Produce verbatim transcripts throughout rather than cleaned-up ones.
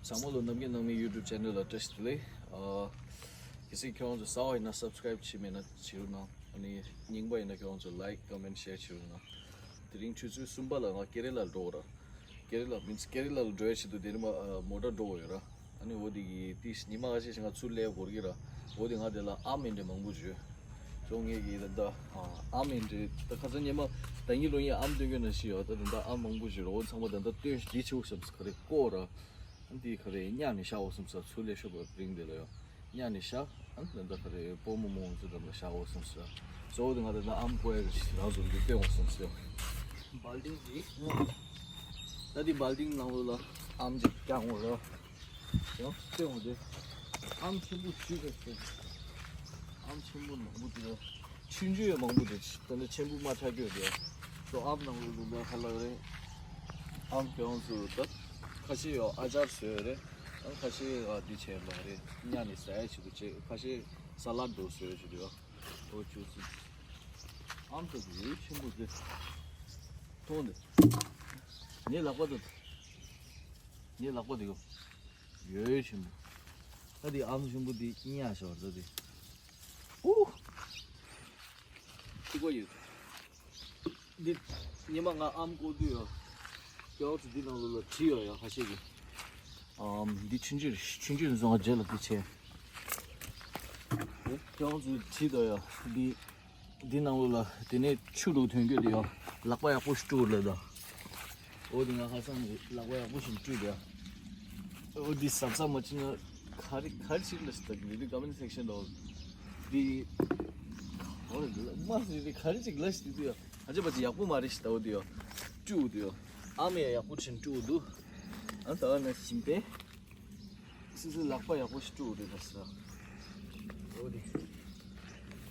ཚང་མ་ལོ་ནམ་རྒྱུན་ནང་མི་YouTube channel ལ་བཀྲ་ཤིས་བདེ་ལེགས། ཨ། གལ་སྲིད་ཁྱེད་རང་ཚོ་གསར་པ་ཡིན་ན་subscribe བྱས་མེད་ན་བྱེད་རོགས་གནང་། ཨ་ནི་རྙིང་པ་ཡིན་ན་ཁྱེད་རང་ཚོ་like comment share བྱེད་རོགས་གནང་། དེ་རིང་ཆུ་ཚོད་གསུམ་པ་ལ་ང་ཀེ་རེ་ལ་འགྲོ་གི་ར། ཀེ་རེ་ལ་means ཀེ་རེ་ལ་ལ་འགྲོ་ཡ་ཆེད་དུ་དེ་རིང་མ་མོ་ཊ་འགྲོ་གི་ཡོད་ར། ཨ་ནི་འོ་དེ་གི་དེ་ཉི་མ་ཁ་ཤས་ཤིག་ང་ཚུར་སླེབས་འགོར་གི་ར། འོ་དེ་ང་དེ་ལ་ཨམ་ཨིན་དྲི་མང་པོ་བྱོས། ཅོ་ངེད་ཀྱི་ད་ལྟ་ཨམ་ཨིན་དྲི་ད་ཁ་སང་ཉི་མ་ད་ཉི་ལོ་ཡི་ཨམ་སྟོན་གྱི་ན་ཤི་ཡོད། ད་ད་ལྟ་ཨམ་མང་པོ་བྱོས་ར། འོ་ཚང་མ་ད་ལྟ་སྟོན་ཤི་དེ་ཆེ་བོ་བསམ་སི་ཁ་རེ་ཀོ་ར། ཨ་འདི་ག་རེ་གཉའ་ནས་བཞག་འོ་བསམ་ས། ཚུར་ལས་ཤོར་བ་སྤྲིན་དེ་ལ་ཡོ། གཉའ་ནས་བཞག་ཨ་ད་ལྟ་ག་རེ་སྤོ་མོ་མོ་ཚོ་དམ་ལ་བཞག་འོ་བསམ་ས། གཙོ་བོ་དེ་ང་ད་ལྟ་ཨམ་ཀོ་ཡ་རང་ཚོ་འདི་སྟོན་འོ་བསམ་ས་ཡོ། བལ་ཏིང་འདི། ད་འདི་བལ་ཏིང་ནང་ལོགས་ལ་ཨམ་ཅིག་བཀྱག་འོ་ར། ཡང་སྟོན་འོ་དེ། ཨམ་ཆེན་པོ་བཞི་རེད་ཟེར། ཨམ་ཆེན་པོ་མང་པོ་དེ་ལ། ཆུང་ཆུང་ཡང་མང་པོ་འདུག་ད་ནི་ཆེན་པོ་མ་ཆགས་རྒྱུ་རེད། ཏོ་ཨམ་ནང་ལོགས་ལ་ཁ་ལག་རེད། ཨམ་གྱོང་ཚོ་ད་ཁ་ཤས་ཡོད་ཨ་ཅར་བཟོས་རེད། ཨ་ཁ་ཤས་ཨ་འདི་བྱས་པ་རེད། གཉའ་ནས་ཟ་ཡ་ཞིག་ཏུ་བྱས། ཁ་ཤས་ས་ལད་འདྲ་བཟོས་ཞིག་འདུག་འོ་ཆུ་ཚོད་ཨམ་ཚོ་དེ་ཆེན་པོ་དེ་མཐོང་དེ། ངའི་ལག་པ་དེ། ངའི་ལག་པ་དེ་གོ། ཡོད་ཆེན་པོ། ད་དེ་ཨམ་ཆེན་པོ་དེ་གཉའ་ཞོར་ད་དེ། ཨུ། ཐིག་པ་ཡོད། འདི་ཉི་མ་ང་ཨམ་བཀོག་དུས་ཡོད། ཀྱོག་ཙི་འདི་ནང་ལོགས་ལ་བྲིས་ཡོད་ཡ་ཁ་ཤས་ཀྱིས། ཨམ་འདི་ཆུང་ཆུང་རེད། ཆུང་ཆུང་རེད་སོང་ང་རྗེས་ལ་འདི་བྱས། ཀྱོག་ཙི་བྲིས་དོ་ཡ་འདི། འདི་ནང་ལོགས་ལ་དེ་ནས་ཆུ་རུ་ཐོན་རྒྱུ་དེ་ཡོད། ལག་པ་ཡག་པོ་ཞིག་བཀྲུ་ལ་ད། འོ་དེ་ང་ཁ་སང་ནས་ལག་པ་ཡག་པོ་ཞིག་བཀྲུས་ཏེ། འོ་འདི་གཟབ་གཟབ་མ་བྱས་ན་ག་རེ་ག་རེ་ཞིག་ལ་ཞིག་ད་འདི་འདི་comment section ལ་འདི་འོ་མ་རེ་རེ་ག་རེ་ཞིག་ལ་ཞིག་འདི་ཡ་ཨ་ཅེ་པ་ཅེ་ཡག་པོ་མ་རེད་ཞིག་ད། འོ་འདི་ཡ་བཀྲུ་འདི་ཡ་ཨ་མ་ཡ་ཡག་པོ་ཞིག་བཀྲུ་འདུག་ཨ་ད་ན་ཞིམ་པས། སི་སི་ལག་པ་ཡག་པོ་ཞིག་བཀྲུ་རེད་ད་ཟེར། འོ་དེ།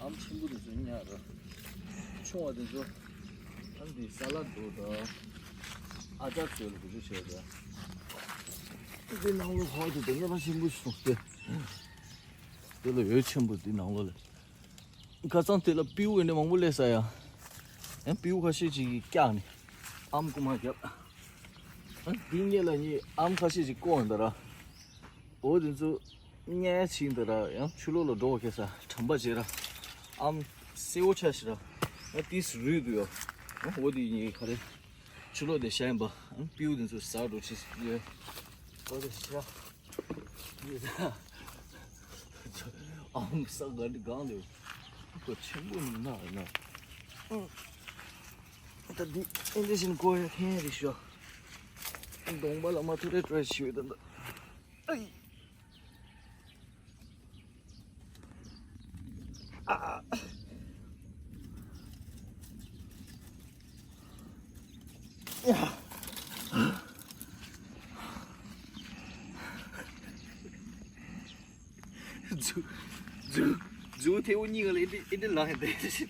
ཨམ་ཆེན་པོ་དེ་ཚོ་ཉག་ར། ཆུང་བ་དེ་ཚོ། ཨམ་དེ་ས་ལད་འདྲ་ད། ཨ་ཅར་བཟོས་ལ་བུ་ཆུ་བྱས་ད། དེ་ནང་ལོགས་ཧོ་དེ་དེ་ནས་ཕ་ཆེན་པོ་ཞིག་སོང་སྟེ། དེ་ལ་འོད་ཆེན་པོ་དེ་ནང་ལོགས་ལ། ཁ་སང་དེ་ལ་སྤྲེའུ་ཡིན་ནས་མང་པོ་སླེབས་ས་ཡ། ཡང་སྤྲེའུ་ཁ་ཤས་ཅིག་གིས་བཀྱགས་ནས་ཨམ་རྐུ་མ་བརྒྱབ། ཨ་འདི་གཉིས་ལ་ངས་ཨམ་ཁ་ཤས་ཅིག་བཀོག་འདི་ར། འོ་དེ་ཚོ་བརྙས་ཕྱིན་འདི་ར་ཡང་ཆུ་ལོག་ལ་འགྲོ་བ་ཁེ་ས་དྲན་པ་བྱེད་ར། ཨམ་སེར་པོ་ཆགས་ཤི་ར། ཡང་ཏིས་རུལ་འདུག་ཡོ། འོ་དེ་ངས་ག་རེ། ཆུ་ལོག་དེ་བཤད་ཡིན་པ། ཨམ་སྤྲེའུ་དེ་ཚོ་ཟ་འགྲོ་ཆེ་ཡོད། འོ་དེ་ཤ། ཨང་ས་ག་འདི་གང་འདི། ཁོ་ཆེན་པོ་ནི་ན་ན། ད་འདི་ཨེ་འདི་བཞིན་ཀོ་ཡ་ཁེན་རི་ཤོ། གདོང་པ་ལ་མ་ཐུ་རེ་ཏྲེ་ཤི་ད་ད། ཨི། ཨ། ཡ། ཛུ་ཛུ་ཛུ་ཐེའུ་གཉིས་ཀ་ལ་ཨེ་འདི་ཨེ་འདི་ལ་ཧེ་འདི་ཤི།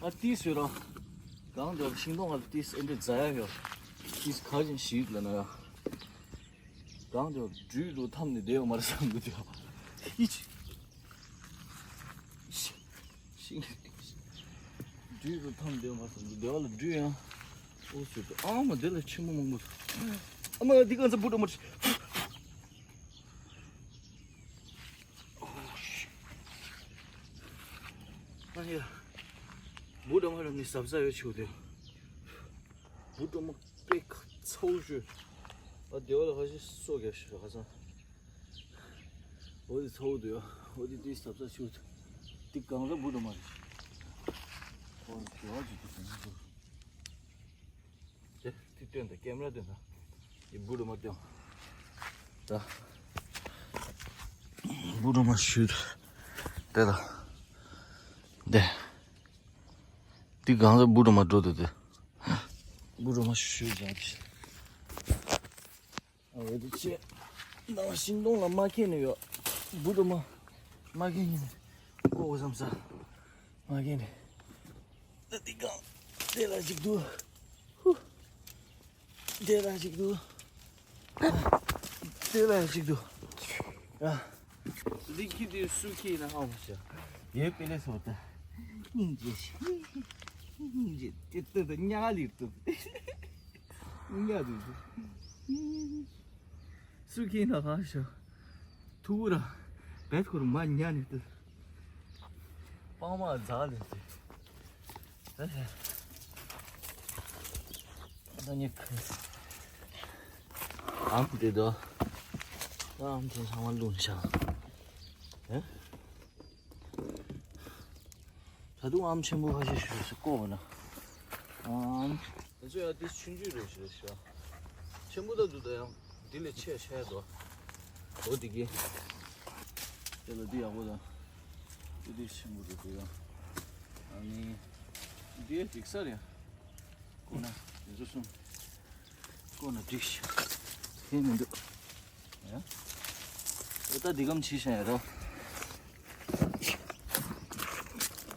ཨ་ཏི་སུ་རང་གང་འདྲ་ཤིང་སྡོང་ང་ཏིས་ཨེ་འདི་ཛ་ཡ་ཡོད། ཏིས་ཁ་ཅན་ཞིག་ལ་ན་ཡ། གང་དུ་སྦྲུལ་དུ་འཐམས་ནས་བསྡད་ཡོད་མ་རེད་བསམ་གྱི་འདུག་ཨི་ཅི། ཤིང་། སྦྲུལ་དུ་འཐམས་བསྡད་ཡོད་མ་རེད་བསམ་གྱི་འདུག་སྡེ་བ་ལ་སྦྲུལ་ཡང་། ཨོ་ཚོད་དུ་ཨ་མ་དེ་ལ་ཆེན་མོ་མང་པོ་འདུག་ཨ་མ་འདི་གང་ཚ་བུ་འགྲོ་མ་རེད། ཨ་ཡ། བུ་འགྲོ་མ་རེད་ནི་ཟབ་ཟབ་ཡོད་ཆེ་བ་དེ། བུ་འགྲོ་མ། པེ་ཁ་ཚ་བོ་ཞུ། ཨ་སྡེ་བ་ལ་ཁ་ཤས་སོ་རྒྱག་ཞུ་ཁ་སང་། འོ་དེ་ཚ་བོ་འདུག་ཡ། འོ་དེ་དེ་ཟབ་ཟབ་ཞུ། དེ་གང་ཟག་བུ་འགྲོ་མ་རེད། ཨོ་དེ་བ་ཅིག་དེ་གང་ཟག་དེ་དེ་སྟོན་དང་ཀེམ་ར་སྟོན་དང་། དེ་བུ་འགྲོ་མ་སྟོན། ད་བུ་འགྲོ་མ་ཞུ། དེ་ལ་དེ་དེ་གང་ཟག་བུ་འགྲོ་མ་འགྲོ་དེ་དེ། བུ་རུ་མ་ཞུ་བྱ་དེ། ཨ་འོ་དེ་ཆེ། ནང་ཤིང་སྡོང་ལ་མ་ཁེན་ནས་ཡོད། བུ་རུ་མ། མ་ཁེན་ནས། ཀོ་བསམ་ས། མ་ཁེན་ནས། ད་དེ་གང་། དེ་ལ་ཅིག་འདུག་ཧུ། དེ་ལ་ཅིག་འདུག་དེ་ལ་ཅིག་འདུག་ཨ། འདི་ཁྱི་དེ་སུ་ཁྱི་ཡིན་ན་ཧ་མ་ཤ། ཡེ་པེ་ལེ་སོ་ད། སྙིང་རྗེ་ཤི། སྙིང་རྗེ་ ཏི་ཏི་ཉ་ལི་ཏི། ཉ་ལི་ཏི། སུ་ཁྱེད་ན་གང་ཤོ། ཐུ་ར། བེད་ཁོར་མ་ཉ་ནི་ཏི། པང་མ་ཛ་ལི་ཏི། ད་ཉི་ཁ། ཨམ་དེ་དོ། ཨམ་དེ་ཚང་མ་ལུང་ཤང་། ཨེ། ད་དུང་ཨམ་ཆེན་པོ་ཁ་ཤས་ཞུ་སི་ཀོ་ན། ཨམ། དེ་ཚོ་ཡང་དེ་ཆུང་ཆུང་རེད་ཞུ་ཞུ། ཆེན་པོ་ད་དུ་ད་ཡང་དེ་ལས་ཆེ་ཆེ་དོ། འོ་དེ་གི། དེ་ལ་དེ་ཡག་པོ་དང་། དེ་དེ་ཆེན་པོ་རེད་དེ་ཡང་། ཨ་ནི། དེ་འགྲིག་ས་རེད། ཀོ་ན་དེ་ཚོ་སོང་། ཀོ་ན་འགྲིག་ཤག་ཧེ་མི་འདུག་ཡ། ཨོ་ད་འདི་གམ་ཕྱི་ཤ་ཡ་རོ།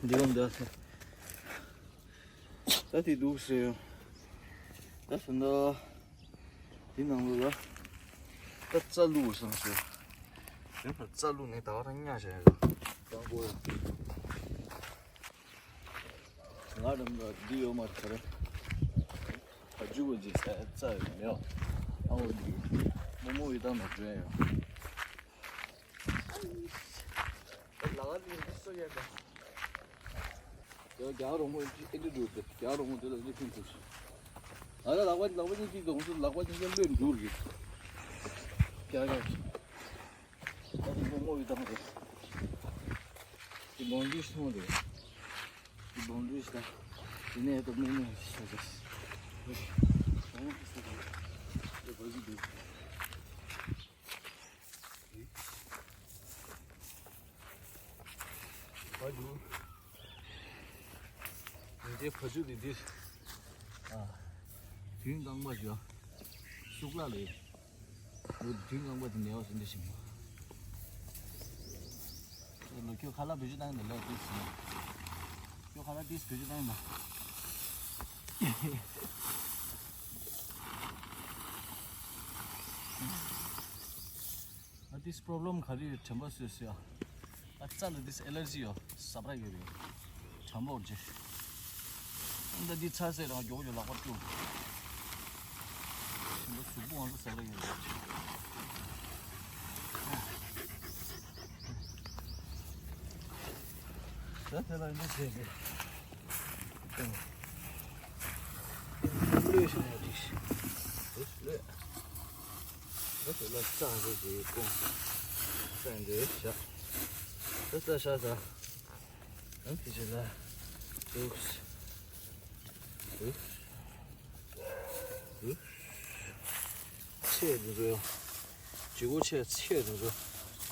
འདི་གམ་འདི་ཨ་ཚེ། ད་དེ་འདུག་ཟེར་ཡོང་། ད་སོང་ད། དེ་ནང་ལོགས་ལ། ད་རྩ་བླུགས་སོང་ཟེར། ཡང་ད་རྩ་བླུགས་ནས་ད་བར་ཉ་བྱ་ཡ་རོ། ཀྲང་གོ་ཡ། ང་རང་ལ་འདི་ཡོད་མ་རེད་ཁ་རེད། ཕ་ཇུ་བ་ཇི་ས་རྩ་ཡོད་མེད་ཨ། འོ་འདི་མོ་མོ་ཡི་དམ་ལ་འགྲོ་ཡ་ཡོད། ལ་ལ་ལི་སོ་ཡ་ག་ཡ་རྒྱ་རོང་མོ་ཨེ་འདྲ་འགྲོ་དེ་རྒྱ་རོང་མོ་དེ་ལ་ལི་ཕིན་ཐུབ་ཨ། ལ་ལག་པ་ལག་པ་གཉིས་ཀྱིས་དོང་དུ་ལག་པ་གཉིས་ཀ་ལོས་འགྲོ་རེད། རྒྱ་རྒྱ། ད་དེ་མོ་མོ་ཡི་དམ་རེད། དེ་མོ་འདི་སོང་རེད། དེ་མོ་འདི་ས། དེ་ནས་ད་མེ་མེ་ས་ས། དེ་བ་གི་དེ། བ་ཇུ། འདི་བ་ཇུ་འདི་འདིར། ཨ། དུས་རྐང་པ་ཞོ། ཤུགས་ལ་ལས། འོ་དུས་རྐང་པ་དེ་ནས་བ་ཟིན་འདི་ཞིག་མ། ལོ་ཁྱོད་ཁ་ལག་བེད་སྤྱོད་བཏང་ཡིན་ད་ལོ་ཏིས་ཟིན། ཁྱོད་ཁ་ལག་ཏིས་བེད་སྤྱོད་བཏང་ཡིན་ད། ཨ་ཏིས་པྲོབ་ལེམ་ག་རེ་ཡོད་དྲན་པ་སོས་སོས་ཨ། ཨ་རྩ་ལ་ཏིས་ཨེ་ལར་ཇི་ཡོད་ས་པ་ར་ཡོད་རེད། དྲན་པ་འོར་ཇེ། ཨ་ད་འདི་ཚ་ཟེར་རང་མགྱོགས་མགྱོགས་ལག་པར་བཅུག་ཞིམ་པོ་གཟུགས་པོ་ང་ཚོ་ཟ་ལ་ཡོད་རེད། ད་དེ་ལ་འདི་བྱས་ཏེ། ལོས་ཤོང་ཡ་འགྲིག་ཤི། ལོས། ལོས་ལ་རྩ་འདི་ཅིག་སྐོང་། རྩ་འདི་བཞག་རྩ་བཞག་ས། ཨ་དེ་ཅི་ལ། ལོས། ལོས། ལོས། ཆེ་འདི་ཚོ་ཡང་། ལྗིད་པོ་ཆེ་ཆེ་འདི་ཚོ།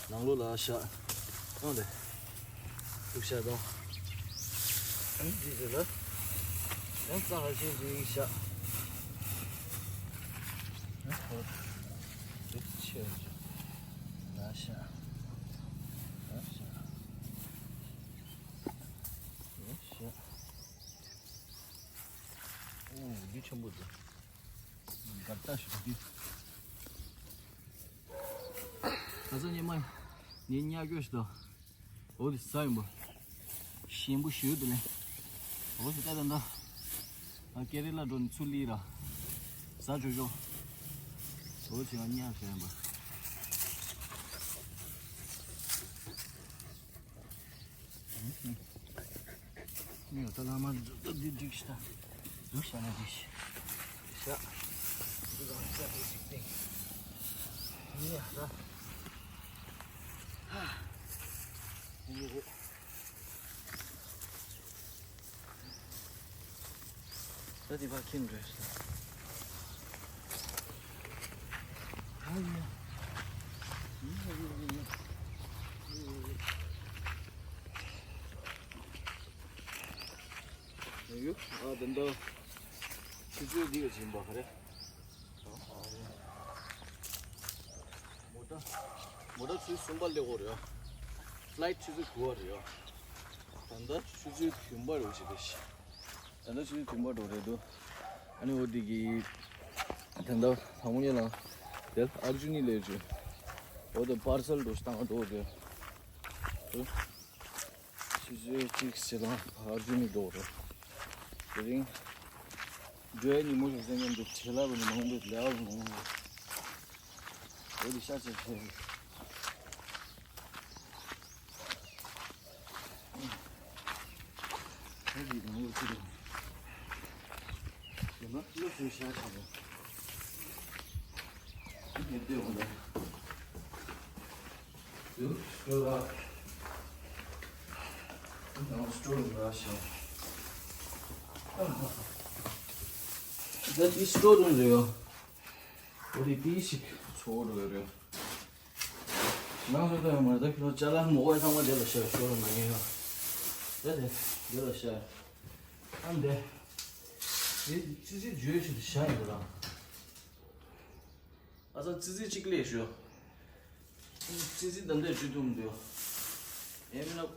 ནང་ལོགས་ལ་བཞག་གཏོང་དེ། ལུག་ཤ་གཏོང་། ཨང་འདི་ཚོ་ལ། ཡང་རྩ་ཁ་ཆེ་ཆེ་ཡིན་བཞག་ཨང་ཧོ། ལུག་ཆེ་འདི་ཚོ། ལ་བཞག་ལ་བཞག་ལ་བཞག་ཨོ། འདི་ཆེན་པོ་འདུག་གར་ལྟ་ཞིག་འདི། ད་ཚོ་ཉི་མ། ཉིན་ཉག་སྐྱོ་ཞིག་དང་། འོ་དེ་ཟ་ཡིན་པ། ཞིམ་པོ་ཞུ་དེ་ལེན། འོ་དེ་ལྟ་ད་ད། ཨ་ཀེ་རི་ལ་འགྲོ་ནི་ཚུར་ལི་ར། ཟ་ཆོག་ཆོག་འོ་དེ་ང་ཉག་ཟ་ཡིན་པ། ངས་ད་ལ་མ་འདི་འགྲིག་ཤི་ད། འདུག་ཤ་ན་འགྲིག་ཤི། ཤ། འདི་ལ་ཤ་འདི་འགྲིག་སྟེ། ངས་ད། ཧ། འདི་རེད། ད་འདི་བ་ཁྱིམ་རེད། ཨ་ཡ། ཡ་ཡ་ཡ་ཡ། ཡ་ཡ། ཡ་ཡ། ཨ་ད་ད། ཆུ་ཚོད་འདི་ག་ཕྱིན་པ་ག་རེ། མོ་ཊ། མོ་ཊ་ཆུ་ཚོད་གསུམ་པ་སླེབས་ཡོད་རེད། ཕ་ལའིཊ་ཆུ་ཚོད་དགུ་པ་རེད། ད་ལྟ་ཆུ་ཚོད་བདུན་པ་རེད་ཅེས་རེད། ད་ལྟ་ཆུ་ཚོད་བདུན་པ་འགྲོ་རེད་འདུག་ཨ་ནི་འོ་དེ་གི། ད་ལྟ་དང་པོ་ཉིད་ལ། དེར་ཨར་ཇུ་ནི་ལས་རྒྱུ། འོ་དེ་པར་སལ་འགྲོ་ཞིག་བཏང་འགྲོ་དེ། ཆུ་ཚོད་གཅིག་ཟེར་ལ་ཨར་ཇུ་ནི་འགྲོ་རེད། དེ་རིང་། འགྲོའི་ཉིན་མོ་ཞིག་ཟེར་མཉམ་དུ་བྲེལ་བ་ནི་མང་པོས་ལས་བ་མང་པོ་འོ་དེ་ཤ་ཆེ་ཆེ། ཧེ་དེ་མང་པོ་ཅི་རེད། དེ་མ་ལོ་སུ་ཤ་ཆེ་རེད། དེ་ལྟོས་འོང་ལ། You scroll up. Now scroll in Russia. That is scroll in Rio. What it is, it's all over Rio. Now that I'm at the Chala Moa, I'm going to show you my name. That is, you're a share. I'm there. This is Jewish, the shine around. ཨ་ཙི་ཙི་ཙི་གཅིག་ལས་ཞུ། ཙི་ཙི་དམ་དེ་ཇུ་དུམ་དུ། ཨེ་མིན་ན་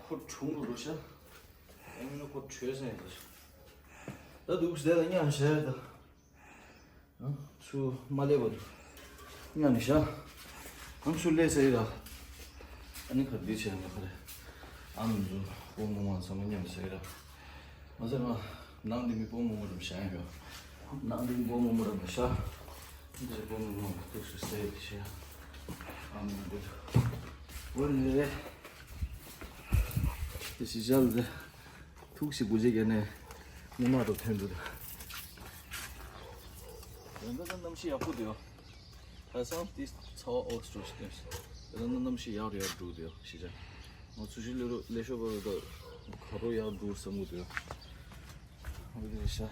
ཁོ་ཁྲུང་རུ་རུ་ཤ། ཨེ་མིན་ན་ཁོ་བྲོས་སེ་ཡིན་ད། ད་འདུག་སེ་ལ་མཉམ་བཞག་ད། ཚུར་མ་སླེབས་པ་འདུག་མཉམ་ནི་ཤ། ཨམ་ཚུར་སླེབས་ས་ཡི་ད། ཨ་ནི་ཁ་འདི་བྱས་ན་ཁ་རེ། ཨམ་ཚུར་སྤོ་མོ་མ་ཚང་མ་མཉམ་ས་ཡི་ད། མ་ཟེར་ན། ནང་འདི་མི་སྤོ་མོ་མོ་རུ་བཞག་ཡོད། ནང་འདི་སྤོ་མོ་མོ་རུ་བཞག་འདི་སྤོ་མོ་མོ་ཐུགས་སུ་གསལ་ཞེས། ཨམ་འདི་འོ་ནི་རེད། དེ་ཞི་ཞལ་དེ་ཐུགས་ཞིག་བུ་ཅིག་ག་ནས་ཉི་མ་དུ་ཐོན་འདུག་ཡོན་ཏན་གནམ་གཤིས་ཡག་པོ་འདུག་ད་སང་དེ་ཚ་བ་ཨོག་སྤྲོ་ཞིག་སྟོན་ཞིག་ད་ནི་གནམ་གཤིས་ཡག་རུ་ཡག་འགྲོ་འདུག་ཞི་ཅང་། ང་ཚུར་ཞིག་ལས་རོ་ལས་ཤོར་བ་རུ་ད་ག་རུ་ཡག་འགྲོ་བསམ་གི་འདུག་འོ་དེ་ཤ།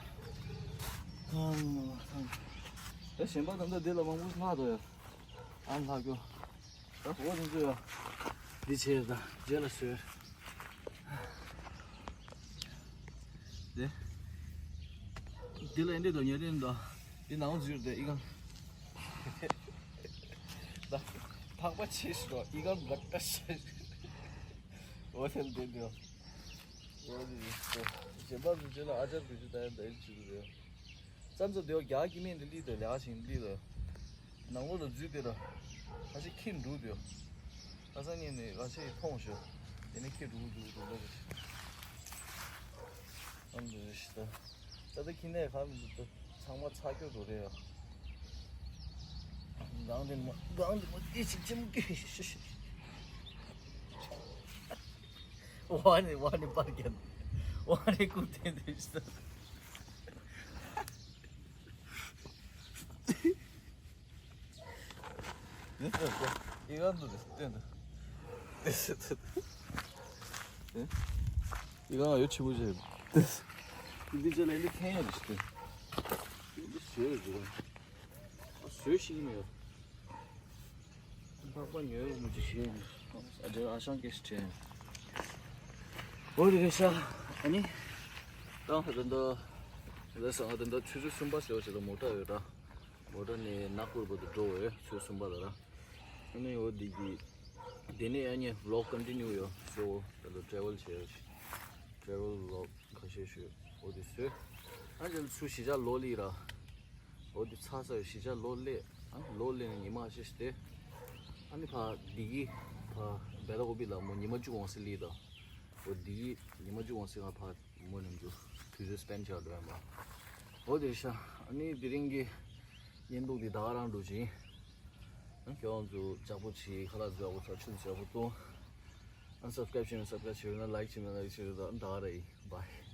ད་གཞན་པ་ད་ལྟ་འདི་ལ་མང་པོ་ལྷག་འདུག་ཡ། ཨ་ལྷག་གོ་ད་འོ་དེ་ཚོ་ཡ། འདི་བྱས་ད་རྗེས་ལ་བཟོས། དེ། དེ་ལ་ཨེ་འདྲེ་དོ་ཉེ་རེན་དོ། དེ་ནང་འཛུལ་དེ་ཨི་ཀང་། ད་ཕག་པ་ཆེ་ཤོས་ཨི་ཀང་ལག་ཀ་ཤ། འོ་དེ་འདི་འདི། འོ་དེ་འདི། གཞན་པ་ཚོ་ཆེ་ལ་ཨ་ཅར་བུ་ཆུ་ད་ཡན་ད་ཡན་ཆུ་རེད། ཙམ་ཙམ་དེ་བ་རྒྱ་གི་མིན་དེ་ལི་དེ་ལེ་ཨ་ཞིང་ལི་དེ། ནང་ལོགས་ལ་འཛུལ་དེ་ལ། ཁ་ཤས་ཁྱི་འདུག་དེ། ཁ་སང་ཉིན་ནས་ཁ་ཤས་མཐོང་ཤོག་དེ་ནས་ཁྱི་འདུག་འདུག་འདུག་ལོག་གི། ཨ་འདི་རེད་ཤི་ད། ད་ལྟ་ཁྱི་ནས་ག་མི་འདུག་ད་ཚང་མ་ཚ་སྐྱོ་འགྲོ་རེད་ཡ། གང་དེ་མ་གང་དེ་མ་དེ་ཞིག་ཅི་མི་སྐྱོ་ཤི་ཤི་ཤི། ཝ་ནི་ཝ་ནི་པར་རྒྱབ། ཝ་ནི་ཀུ་ཏེ་འདི་ཤི་ད། ཡིན་ཟེར་ཏེ། ཡི་ག་འདུག་སྟེ་འདུག་ཨི་ག་ཡོད་ཆི་མོ་བྱས། འདི་ཅི་ལ་འདི་ཁེན་ཡོད་སྟེ། འདི་བཟོས་ཡོད་འདུག་ཨ་བཟོས་ཤིག་ཡིན་ཡོད། ལྷག་པ་ཉོས་མི་ཅི་བྱས། ཨ་ཅེ་ཨ་ཞང་སྐད་ཤི་བྱས། འོ་དེ་རེད་ཤག་ཨ་ནི། ད་ཧ་ད་འདི། ད་ས་ཧ་ད་འདི་ཆུ་ཚོད་གསུམ་པ་ཟེར་བ་ཞིག་ལ་མོ་ཊ་ཡོད་ར། མོ་ཊ་ནས་ནག་པུར་བར་དུ་འགྲོ་བས་ཚོད་གསུམ་པ་ལ་ར། ཨ་ནི་འོ་འདི་གི། དེ་ནས་ཨ་ནི་vlog continue ཡོད་སོ་ད་ལོ་travel བྱས་travel vlog ཁ་ཤས་ཞུ་འོ་དེ་སོས། ཨ་ཅག་ཚུ་གཞིས་ཆགས་ལོག་ལི་ར། འོ་དེ་ཚ་ས་གཞིས་ཆགས་ལོག་ལི་ཨ་ལོག་ལི་ནས་ཉི་མ་ཤས་ཤིག་སྟེ། ཨ་ནི་ཕ་འདི་གི་ཕ་བེ་ལ་ཧོ་པི་ལ་མོ་ཉི་མ་བཅུ་འོང་སི་ལི་ད། འོ་འདི་གི་ཉི་མ་བཅུ་འོང་སི་ང་ཕ། མོ་རྣམས་ཚོ་དུས་ཚོད་spend བྱ་འགྲོ་ཡ་མ། འོ་དེ་ཤ། ཨ་ནི་དེ་རིང་གི་བརྙན་ཐུང་འདི་ད་ག་རང་འགྲོ་ཅིང་། ཨ་ཁྱེད་རང་ཚོ་ལྕགས་པོ་ཆེ་ཁ་ལག་ལྕགས་པོ་ཚ་ཆུ་ལྕགས་པོ་གཏོང་། ཨ་subscribe བྱས་ན་subscribe བྱས་ན་like བྱས་ན like བྱས་ན་ད་ག་ར་ཡིན། Bye།